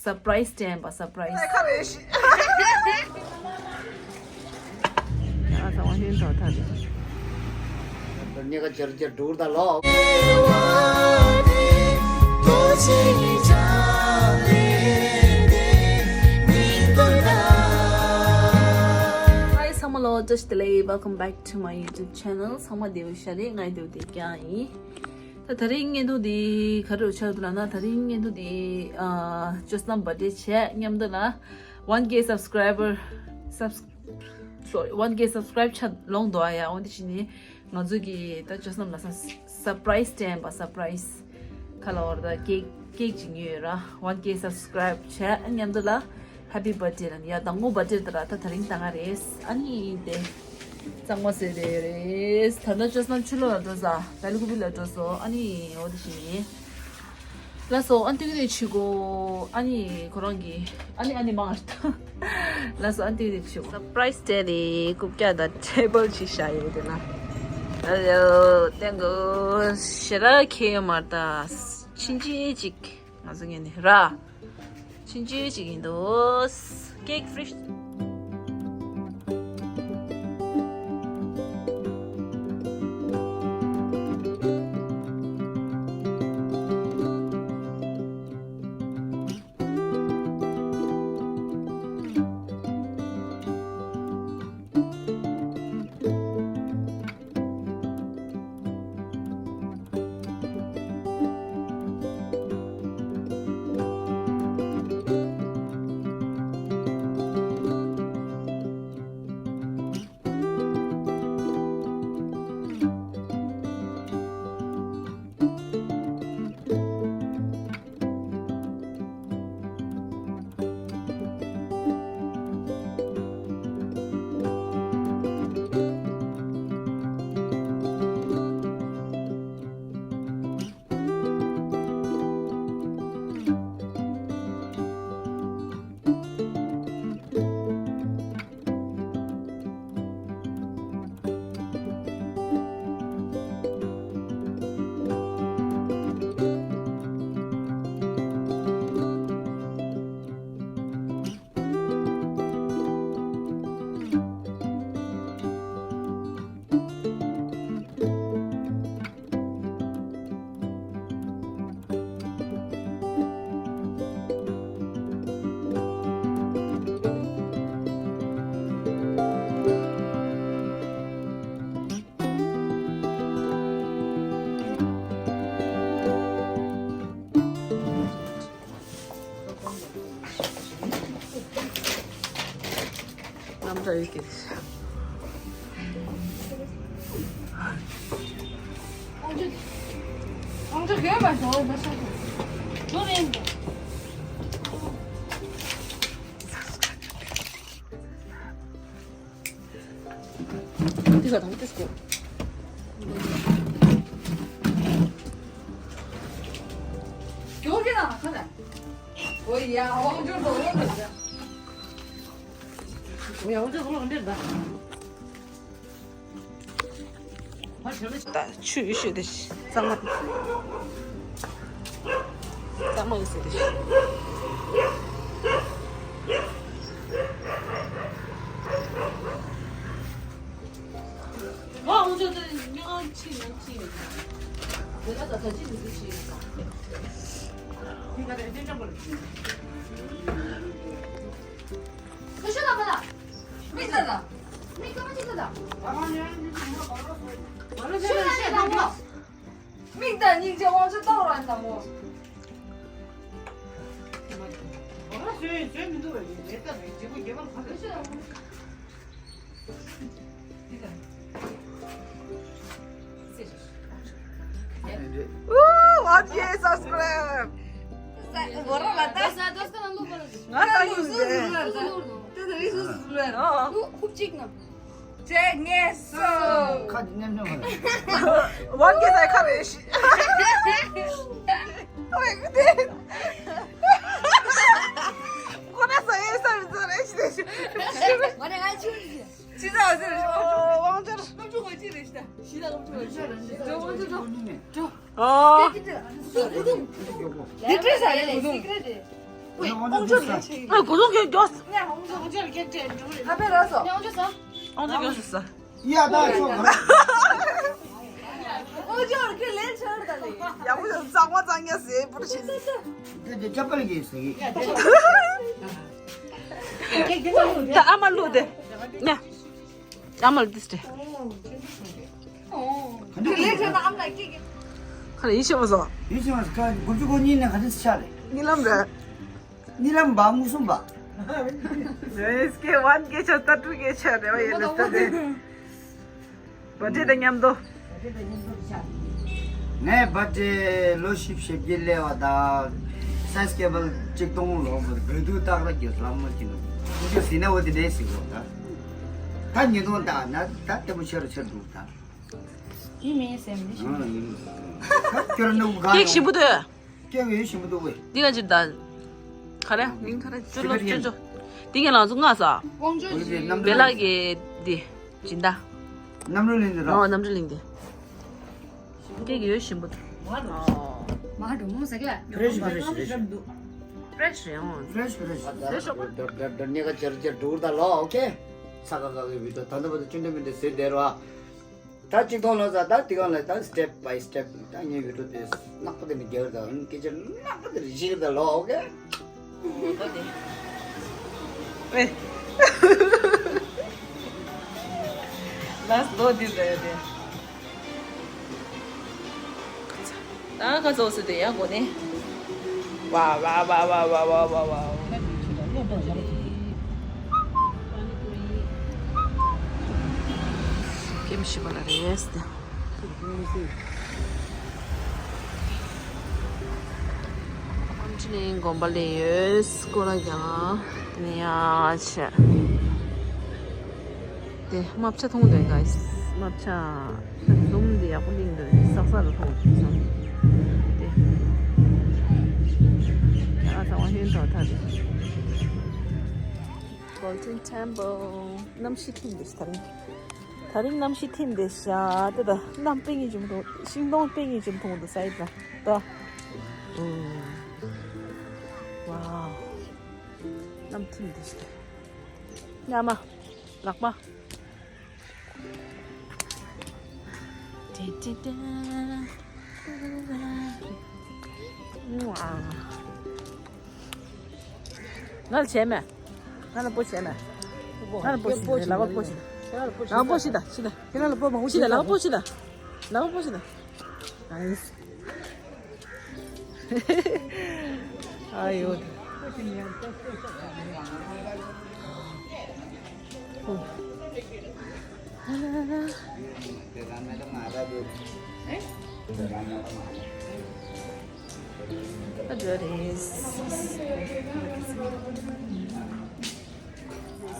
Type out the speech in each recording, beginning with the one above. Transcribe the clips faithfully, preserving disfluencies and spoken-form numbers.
སར་པ་རའི་སི་སྤྲད་པ། སར་པ་རའི་སི། ཁ་རེ་ཤི། ཨ་ཙང་བ་ཧིན་ཐོ་ཐ་དེ། ཉེ་ག་ཇར་ཇར་འགྲུར་ད་ལོ། Hi ཚང་མ་ལོ། བཀྲ་ཤིས་བདེ་ལེགས། Welcome back to my YouTube channel. ཚང་མ་བདེ་པོ་ཤ་རེད། ང་བདེ་པོ་བསྡད་ཀྱི་ཡིན། ད་དེ་རིང་བརྙན་ཐུང་འདི་ག་རེ་ཆགས་འདུག་ལབ་ན། དེ་རིང་བརྙན་ཐུང་འདི་ཨ་ཅོ་སྣམ་བར་ཌེ་བྱས་མཉམ་དུ་ལ་one K subscriber subs- sorry, one K subscribe ཆགས་ལོངས་འདུག་ཨ། ཡ་འོ་འདི་བྱས་ནས་ང་ཚོ་གི་ད་ཅོ་སྣམ་ལ་ས་སར་པ་རའི་སི་སྤྲད་པ། སར་པ་རའི་སི། ཁ་ལ་བར་ད་ཀེག་ཀེག་ཅིག་ཉོས་ཡོད་ར། one K subscribe བྱས་མཉམ་དུ་ལ་Happy birthday ལབ་ནས། ཡ་དང་པོ་བར་ཌེ་ད་ར། ད་དེ་རིང་ད་ང་རེད། ཨ་ནི་དེ་གཙང་མ་བཟོས་བསྡད་ཡོད་རེད། ད་ལྟ་ཅོ་སྣམ་ཕྱི་ལོགས་ལ་འགྲོ་ས། ལ་ལུ་ཀུ་པི་ལ་འགྲོ་སོང་། ཨ་ནི་འོ་དེ་བྱས་ནས་ལགས་སོ། ཨ་ཏིག་ཏིག་བྱེད་དགོས། ཨ་ནི་ཁོ་རང་གི་ཨ་ནི་ཨ་ནི་མང་ད། ལགས་སོ། ཨ་ཏིག་ཏིག་བྱེད་དགོས། སར་པ་རའི་སི་སྤྲད་དེ་རྐུབ་བཀྱག་དང་ཊེ་བལ་ཅིག་བཞག་ཡོད་དེ་ན། ཨ་ལོ་ཏེང་གོ་ཞེ་དྲག་ཁེལ་ཡོད་མ་རེད་ད། ཕྱིན་ཆད་ཅིག་ང་ཚོ་ངས་ནི་ར། ཕྱིན་ཆད་ཅིག་ཡིན་འདུག་ཀེག་ཕི་རི་ཤི། འདི་ག་དང་ཏིས་གོ། ཡོང་གི་ན་ཁ་ན། འོ་ཡ་དབང་འབྱོར་དུ་འོང་ན་ཟེར། འོ་ཡ་དབང་འབྱོར་དུ་འོང་ན་ཟེར། ད་ཆུ་ཡོད་ཤོད་དེ་གཙང་མ། གཙང་མ་ཡོད་ཟེར་དེ། ཨ་འོ་ཅོ་ཅོ་ཉོ་ཅི་ཉོ་ཅི་ཡོད། དེ་ལ་ད་ད་ཅི་མི་ཟེར་ཅི་ཡོད་ད། དེ་ག་རེ་དེ་འདྲ་པོ་རེད། ཁུ་ཤོ་ལ་པ་ལ། མིག་ལ་ལ། མིག་ཀ་མ་ཅི་ལ་ལ། ཁུ་ཤོ་ལ་ལ་ལ། མིག་དང་སྙིང་རྗེ་དབང་ཆ་གཏོང་ར་དང་མོ། Ooh, one K subscribe. ང་ལ་ཡོད་ཟེར། ཁུབ་ཅིག་ན། ཅེས་ངས་སོ། ཁ་ཉན་ཉོ་མ་རེད། ཝང་ཀེ་ས་ཁ་རེད་ཤི། ཨོ་ཡ་ཀུ་ཏེ། ཁོ་ན་ས་ཡེ་ས་མི་ཚོ་རེད་ཤི་ཏེ་ཤི། ང་ནི་ང་ཆུ་ཡི། ཅི་ཟ་ཟེར་ཤི། ཝང་ཅར། ལྔ་བཅུ་ང་གཅིག་རེད་ཤི་ད། བཞི་དང་ལྔ་བཅུ་ང་གཅིག་རེད་ཤི། ཝང་ཅར་འགྲོ། ཨོ། འདི་འདྲ་ས་རེད་གུ་དུང་། ཨ་གོ་ལོང་གི་མགྱོགས། ཨ་པེ་ར་སོ། ཨོང་ཚོ་མགྱོགས་སུ་ས། ཡ་ད་ཆོག་ག་ར། ཨོང་ཚོ་མགྱོགས་སུ་ལེན་ཆར་ད་ལེ། ཡ་ཧུ་ཡ་གཙང་མ་གཙང་ཉ་ཟེ་པུ་རུ་ཤི། དེ་དེ་ཅ་པལ་གི་ཟེ་གི། ད་ཨ་མ་ལུ་དེ། ཉ། ཨ་མ་ལུ་དེ་སྟེ། ག་འདྲ་ལེན་ཆར་ད་ཨམ་ལ་ཀི་ཀི། ཁ་ལ་ཡིན་ཤེས་མ་སོང་། ཡིན་ཤེས་མ་སོང་ཁ་དགུ་བཅུ་གོ་གཉིས་ནས་ག་འདྲ་ཆ་རེད། ཉི་ལམ་རེད། ཉི་ལམ་པ་མུ་སུམ་པ། རེས་ཀེ་ཝན་ཀེ་ཆ་ཏ་ཏུ་ཀེ་ཆ་རེ་བ་ཡེ་ལེ་སྟ་དེ། བ་ཏྲེ་དང་མཉམ་དུ། ངས་བ་ཏྲེ་ལོ་བཞི་བཅུ་ཞེ་བརྒྱད་སླེབས་པ་དང་། སའི་སྐེ་བལ་གཅིག་སྟོང་ལོངས་པ་དགོས་དུས་སྟག་ར་རྒྱུ་ལམ་མ་གྱི་ནུ། ཁུ་ཆུ་ཟིན་ན་འོ་དེ་འདྲའི་ཟིག་ལོ་ད། ད་ཉིས་སྟོང་ད་ན་ད་ལྟད་མོ་ཆེ་རུ་ཆེ་རུ་འདུག་ད། ཡིན་མིན་སེམས་ནི་ཞིག་ཨང་ཡིན། ཁྱོད་ར་ནུ་ག་ཀེག་ཞིམ་པོ་འདུག་ཀེག་ཡོད་ཞིམ་པོ་འདུག་ཝེ། འདི་ག་ཅིག་ད། ག་རེ་མིང་ག་རེ་ཅོ་ལོ་ཅོ་ཅོ། འདི་ག་ལང་ཚོ་ང་ས། དབང་ཆོག་ཅིག་བེ་ལ་གི་འདི། སྦྱིན་བདག་གནམ་རུ་གླིང་འདི་ར། ཨོ་གནམ་རུ་གླིང་འདི། ཀེག་ཡོད་ཞིམ་པོ་འདུག་མ་འགྲོ་མོ་ཟ་གི་ལ། ཕེ་རེ་ཤི་ཕེ་རེ་ཤི་ཕེ་རེ་ཤི། ཕེ་རེ་ཤི་རེད་ཨོ། ཕེ་རེ་ཤི་ཕེ་རེ་ཤི། ཕེ་རེ་ཤི་ཨོ། ཌ་ཌ་ཌ་ཉེ་ག་ཅར་ཅར་འགྲོ་ད་ལོ་ཨོ་ཁེ། ས་ག་ག་གི་བི་ཏོ་ད་ལྟ་བར་དུ་ཅུང་འདྲ་མི་འདྲ་ཟེར་བསྡད་རོགས། ད་གཅིག་མཐོང་ལོ་ཟ་ད་དེ་གང་ལ་ད་step by step ད་ངའི་video དེ་ནག་པོ་དེ་ནི་རྒྱལ་དང་སྐད་ཆ་ནག་པོ་དེ་རེ་བཞི་ལ་ད་ལོ་ཨོ་ཁེ། ད་དེ། ཨེ། last door དེ་ཟ་ཡ་དེ། ད་ཁ་ཚོགས་སུ་དེ་ཡང་གོ་ནས། ཝ་ཝ། ཀེམ་ཤི་བ་ལ་རེས་ཏེ། ཨམ་ཆི་ནི་དགོན་པ་ལས་ཡོད་སྐོར་ལ་ཀྱང་དེ་ནས་ཡ་ཆེ། དེ་རྨ་བྱ་མཐོང་དོན་ག་རྨ་བྱ་ཟུམ་དེ་ཡག་པོ་གླིང་དུ་ས་ས་ལ་མཐོང་དུས་སམ། དེ་ཡ་ཚང་མ་ཧན་ཐོག་ཐ་དེ། Golden Temple གནམ་གཤིས་ཐིམ་དེ་ཤ་ད་རིང་། ད་རིང་གནམ་གཤིས་ཐིམ་དེ་ཤ་དེ་ད་གནམ་དཔེ་ཉིན་ཅུང་མཐོང་ཤིང་སྡོང་དཔེ་ཉིན་ཅུང་མཐོང་དུ་སའི་ད་ད། ཝའོ། གནམ་ཐིམ་དེ་ཤ་ད། ཉ་མ། ལག་པ། ཏི་ཏི་ཏི། ང་ལ་བྱས་མེད། ང་ལ་པོ་བྱས་མེད། ང་ལ་པོ་ཞིག་ལག་པ་པོ་ཞིག་ལག་པ་པོ་ཞིག་ད་ཞིག་ད། ཁྱེད་རང་ལ་པོ་མང་པོ་ཞིག་ད་ཞིག་ད་ལག་པ་པོ་ཞིག་ད། ལག་པ་པོ་ཞིག་ད། ཨ་ཡོ།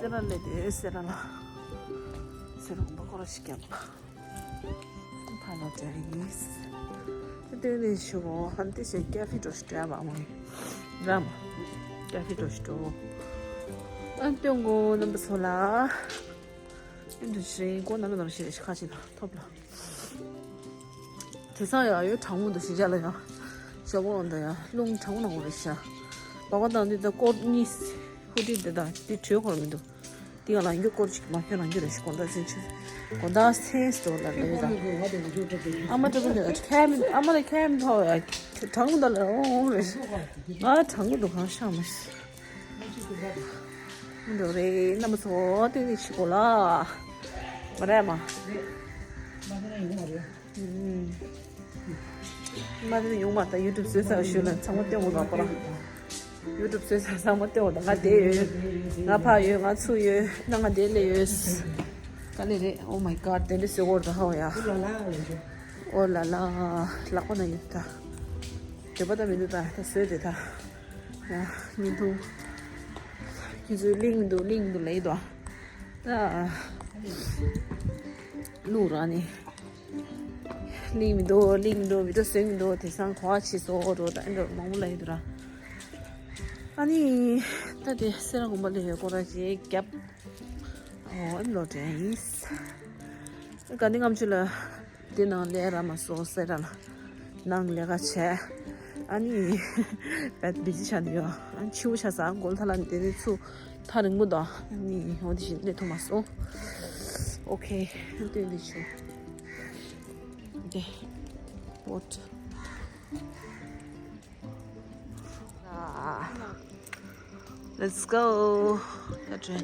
སེ་ར་ལས་དེ་སེ་ར་ལ། སེ་ར་ཁོང་པ་ཁོ་ར་ཞིག་རྒྱབ། ཕ་ལ་དྲན་ཡིན། དེ་ནས་ཞུ་གོ་ཧན་ཏེ་ཞེ་ཀ་ཧྥེ་འགྲོ་ཞིག་དྲན་པ་མ་ཡིན། ར་མ། ཀ་ཧྥེ་འགྲོ་ཞིག་འགྲོ། ཨན་སྟོན་གོ་རྣམ་པ་ཚོ་ལ། ཨན་དུ་ཞེ་གོ་ནམ་ནམ་ཞེ་ཁ་ཅིག་ཐོབ་ལ། དེ་སང་ཡང་ཡོད་གྲང་མོ་འདུག་ཞིག་ལ་ཡང་། ཞོགས་པ་འོང་ད་ཡང་རླུང་གྲང་མོ་ནང་འོང་རེད་ཤག། སྦག་སྦག་བཏང་དུས་ད་སྐོར་གཉིས། ཧུ་ཏི་དེ་དང་དེ་བྲོས་འཁོར་མི་འདུག། དེ་ཡང་ལ་འགྱུར་སྐོར་ཅིག་མ་ཁྱོད་རང་རྒྱུ་རེ་ཞིག་དགོང་དག་སེང་ཆུ། དགོང་དག་སེང་སྟོར་ལ་རེད་ད། ཨ་མ་ཏྲ་པུ་ནི་ཁྱད་མི་ཨ་མ་ལ་ཁྱད་མི་ཐོག་ཡ། གྲང་མོ་ད་ལ་འོང་རེད། ང་གྲང་མོ་འདུག་གང་ཤང་མི། འདུག་རེད་རྣམ་པ་ཚོ་དེ་ནི་ཞིག་གོ་ལ། མ་རེད་མ། མ་དེ་ཡོང་མ་ད་ཡུ་ཊུབ་བཟོས་ཚར་ཞུ་ལ་ཚང་མ་སྟོན་འོ་ད་པ་ར། ཡུ་ཊུབ་བཟོས་ཚར་ཚང་མ་སྟོན་འོ་ད་ང་བསྡད་ཡོད། ང་ཕ་ཡོད་ང་ཚུ་ཡོད་ན་ང་བསྡད་ལེ་ཡོད། དཀའ་ལས་རེད། Oh my God དེ་འདྲ་བཟོས་འོ་ད་ཧའོ་ཡ། ཨོ་ལ་ལ། ལག་པ་ན་ཡོད་ད། འདོད་པ་ད་མི་འདུག་ད་ད་བཟོས་དེ་ད། ཡ་བརྙན་ཐུང་། ཁྱེད་ཚོས་གླིང་མི་འདུག་གླིང་མི་འདུག་ལབ་ཡི་འདུག་ཨ། ད། གླུ་ར་ནི། གླིང་མི་འདུག་གླིང་མི་འདུག་བི་ཌིའོ་བཟོས་མི་འདུག་དེང་སང་ག་བ་ཕྱིན་སོང་འགྲོ་ད་ཨེ་འགྲོ་མང་པོ་ལབ་ཡི་འདུག་ར། ཨ་ནི། ད་དེ་སེ་ར་དགོན་པ་ལ་ཡོད་སྐོར་ར་ཅིག་རྒྱབ། ཨོ་ཨེ་ལོ་དྲན་ཡིན། ག་ནི་ངམ་ཆུ་ལ། དེ་ནང་ལས་ར་མ་སོ་སེ་ར་ལ། ནང་ལས་ཀ་བྱས། ཨ་ནི་བད་བི་ཛི་ཆགས་འདུག་ཡ། ཨ་ནི་ཕྱི་པོ་ཆགས་ས་གོ་ལ་ཐ་ལ་ནི་དེ་རེ་ཚུ་ཐག་རིང་པོ་འདུག་ཨ་ནི་འོ་དེ་བཞིན་སླེབས་ཐུབ་མ་སོང་། ཨོ་ཁེ། ཨ་ནི་དེ་ཆུ་དེ་བོ་ཊི། Let's go. ཡ་ཏྲེ།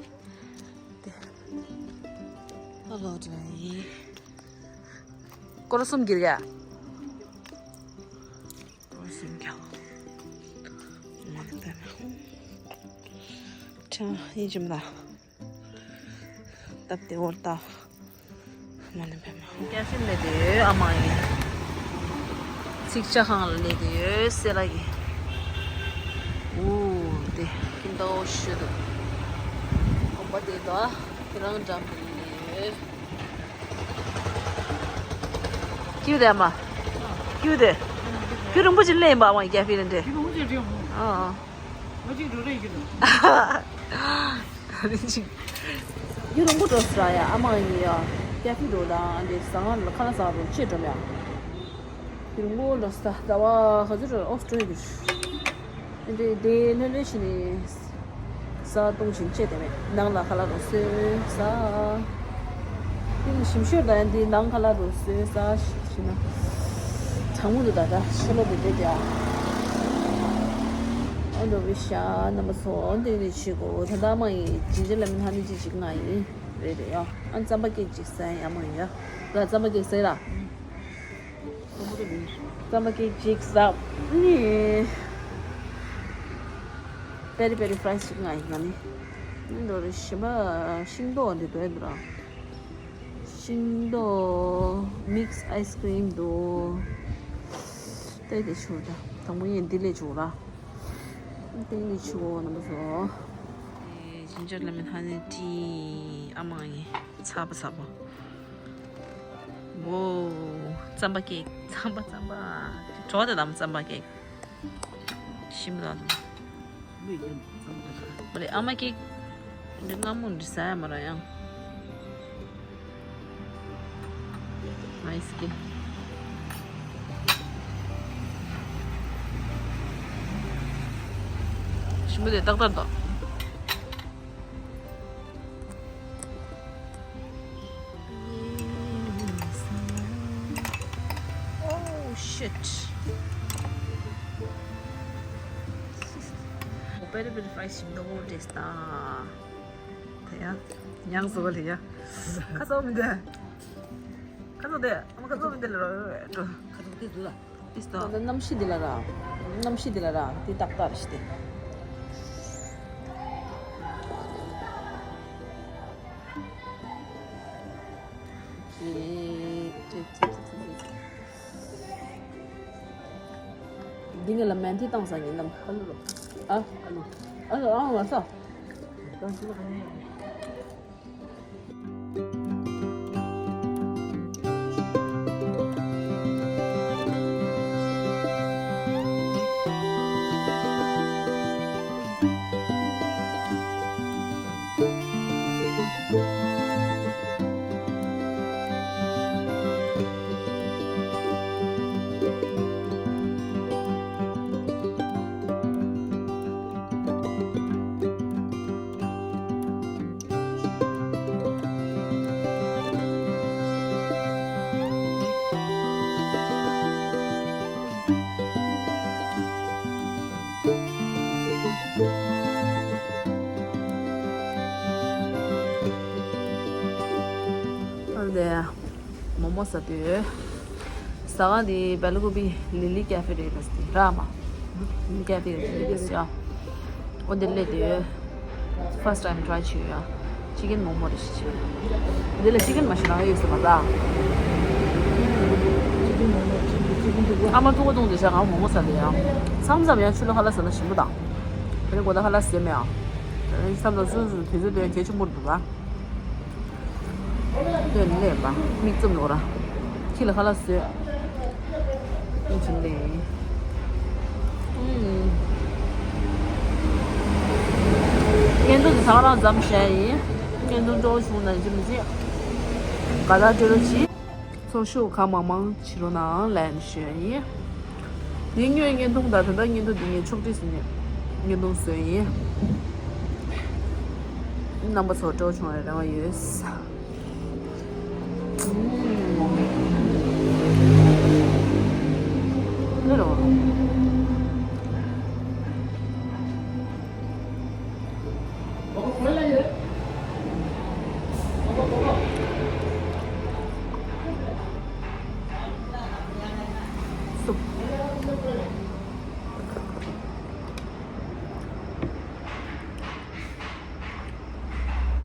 ཧ་ལོ་ཏྲེ། སྐོར་གསུམ་གྱིས་ཡ། སྐོར་གསུམ་ཀྱང་། མ་ནི་པད་མ། ཁྲ་ཡིན་གྱི་མ་ད། སྟབས་བདེ་བོར་ལྟ། མ་ནི་པད་མ། ཀེ་ཧྥེ་སླེབས་བསྡད་ཡོད་ཨ་མ་ཡིན། ཚིག་ཇ་ཁང་ལ་སླེབས་བསྡད་ཡོད་སེ་ལ་ཡིན། འུ་དེ་ཀིན་ཏོ་ཤུ་དུ། གོམ་པ་དེ་དང་ཁྱེད་རང་འགྲམ་དུ་སླེབས་ཡོད། ཀྱུ་དེ་ཨ་མ། ཀྱུ་དེ། ཀྱུ་རིང་པོ་ཅིག་སླེབས་ཡིན་པ་ཨ་མ་ཡིན་ཀེ་ཧྥེ་ལ་འདྲེ། ཀྱུ་རིང་པོ་ཅིག་རེད་ཧོ། ཨ་ཨ། ང་གཅིག་འགྲོ་རེ་ཡིན་གྱི་འདུག་ད་རིང་གཅིག་ཡུན་རིང་པོ་འགྲོ་སྲིད་ར་ཡ། ཨ་མ་ཡིན་ཡ། ཀེ་ཧྥེ་འགྲོ་དང་འདི་ཟ་ཁང་ལ་ཁ་ལག་ཟ་རུ་ཆེད་འགྲོ་ཡ། ཡུན་རིང་པོ་འགྲོ་སྲིད། ཟླ་བ་ག་ཚོད་འགྲོ་ཨོ་སི་ཀྲོ་ཡ་འདི་འདི་ལྷོད་ལྷོད་བྱས་ནས་ཟ་བཏུང་བྱས་ནས་ཆེད་དེ་མེད་ནང་ལ་ཁ་ལག་རུ་སོས་ཟ། དེ་ནི་ཞིམ་ཤོས་དང་འདི་ནང་ཁ་ལག་རུ་སོས་ཟ་ཞིག་ན། གྲང་མོ་འདུག་ད་ལྟ་ཤ་ལོ་དེ་དེ་རྒྱ། ཨ་འགྲོ་བའི་ཤ་རྣམ་པ་ཚོ་འདི་ནི་ཆི་གོ་ད་ལྟ་མ་ཡིན་ཇིན་ཇར་ལེ་མོན་ཧ་ནི་ཅི་ཅིག་ང་ཡིན་རེད་རེད་ཡ། ཨ་རྩམ་པ་ཀེག་ཅིག་ཟ་ཡ་མ་ཡིན་ཡ། ལ་རྩམ་པ་ཀེག་ཟ་ཡ་ལ། རྩམ་པ་ཀེག་ཅིག་ཟ། ནི། པེ་རི་པེ་རི་ཕ་རའི་སི་ཅིག་ང་ཡིན་ང་ནི། ཨ་འགྲོ་རེ་ཞིམ་པ་ཤིང་ཏོག་འདི་དོན་འདུག་ར། ཤིང་ཏོག་མིག་སི་ཨའི་སི་ཀི་རིམ་འདུག་ཏེ་དེ་ཆུ་ད་དང་པོ་ཡིན་འདི་ལས་ཆུ་ར། ཏེ་ནི་ཆུ་བོ་ནམ་བཟོ། ཇིན་ཇར་ལེ་མོན་ཧ་ནི་ཏི་ཨ་མ་ངའི་ཚ་པོ་ཚ་པོ། ཝོ། རྩམ་པ་ཀེག་རྩམ་པ་རྩམ་པ། གྲོགས་དེ་དམ་རྩམ་པ་ཀེག་ཤིམ་ལ་དང་། མི་ཡིན་རྩམ་པ། ཨ་མ་ཀེག་འདི་སྔ་མོ་འདི་ཟ་ཡ་མ་ར་ཡང་། ཨའི་སི་ཀི། ཞིམ་པོ་དེ་ཏག་ཏག་འདུག Oh shit. པེ་རི་པེ་རི་ཕ་རའི་ཞིམ་མདོག་དགོས་འདྲེས་ད། ད་ཡ། ཉང་སོ་ལ་ཡ། ཁ་སོ་མི་འདུག་ཁ་སོ་དེ། ཨ་མ་ཁ་སོ་མི་འདུག་ལ་རོ་རོ། ཁ་སོ་དེ་འདུག་ལ། ཏིས་ཏོ། ད་གནམ་གཤིས་འདི་ལ་ར། གནམ་གཤིས་འདི་ལ་ར། དེ་ཏག་ཏག་རེད་ཤི་དེ། འདི་ངས་ལ་མན་ཐི་བཏང་ས་ཡིན་ནམ། ཨ་ལུ་ལོ། ཨ། ཨ་ལུ། ཨ་ལུ་ཨ་མ་ས། ཨ་ལས། མོ་མོ་ཟ་དུས། ཟ་ཁང་འདི་སྦེལ་ཀོབ་ལི་ལི་ཀེ་ཧྥེ་རེད་ཟེར་ར་མ། ལི་ལི་ཀེ་ཧྥེ་རེད་ཟེར་ཡ། འོ་འདིར་སླེབས་དུས། first time try བྱས་ཡ། ཅི་ཀེན་མོ་མོ་རེད་ཤི་ཆེ། འདི་ལ་ཅི་ཀེན་མ་ཤི་ན་ཡོད་ཟེར་མ་ཟ། ཨ་མ་ཐུག་པ་བཏུང་དུས་ཤ་ང་མོ་མོ་ཟ་དུས་ཡ། མཚམས་མཚམས་ཡ་ཆུ་ལ་ཧ་ལ་ཟ་ན་ཞིམ་པོ་དང་། དེ་ནས་གོ་ད་ཧ་ལ་ཟེར་མེད་ཡ། མཚམས་མཚམས་སུ་སུ་དུས་ཚོད་དུ་ཡ་གལ་ཆེན་པོ་འདུག་ག་སྟོན་ལས་པ་མིག་བཙུམ་ཡོད་ར། ཁྱི་ལ་ཁ་ལག་བཟོས། ཨུམ་ཆུང་ལས། ཨུམ། བརྙན་ཐུང་དེ་ཚང་རང་མཚམས་བཞག་ཡིན། བརྙན་ཐུང་སྤྲོ་བོ་བྱུང་ན་ཅི་མི་ཅི། དགའ་ཐག་སྤྲོད་རོགས་གྱིས། ཚོར་ཤུགས་གང་མང་མང་བྱེད་རོགས་གནང་ལན་ཞུ་ཡ་ཡིན། འདི་སྔོན་བརྙན་ཐུང་དང་ད་ལྟ་བརྙན་ཐུང་འདི་ངས་ཕྱོགས་སྒྲིག་བྱས་ནས་བརྙན་ཐུང་བཟོས་ཡིན། རྣམ་པ་ཚོ་སྤྲོ་བྱུང་བའི་རེ་བ་ཡོད། ཨུམ། ཨེ་རོ། སུབ།